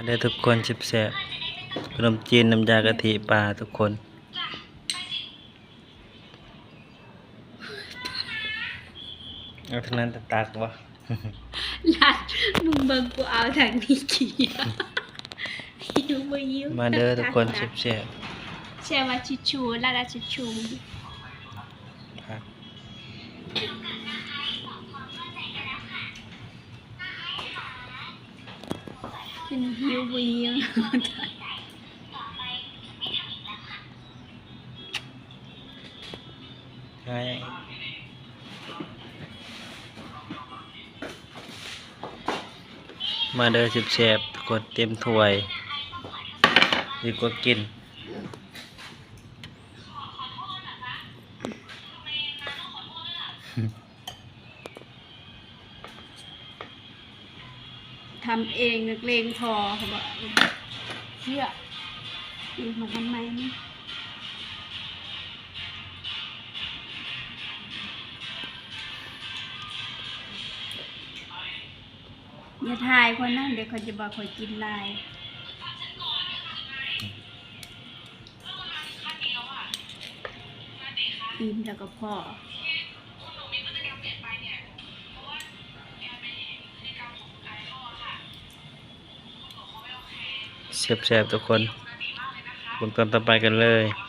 ເດີທຸກຄົນ ແຊບໆ ຂະໜົມຈີນນ້ຳຢາກະທິປາທຸກຄົນ. ເອົາທາງນັ້ນຕັກບໍ່? ລັດ ມຶງເບິ່ງກູເອົາທາງນີ້ກີ້. ຫິວບໍ່ຫິວ? ມາເດີທຸກຄົນ ຕັກໆ ແຊບໆ. ແຊບວ່າຊູໆ ລັດວ່າຊູໆ. ຜັກ ເພິ່ນຫິວບໍ່ຫິວ? ມາເດີແຊບໆ ທຸກຄົນ ເຕັມຖ້ວຍ ດີກວ່າກິນ. ທຳເອງນັກເລງພໍ ເຂົາບອກ. ເຊື່ອ ອີກໝາກມັນໃໝ່ນີ້ ຢ່າຖ່າຍຂ້ອຍນະ ເດ ເຂົາຈະວ່າຂ້ອຍກິນຫຼາຍ. ອີ່ມແລ້ວກໍພໍ. ແຊບໆ ທຸກຄົນ ເບິ່ງຕອນຕໍ່ໄປກັນເລີຍ.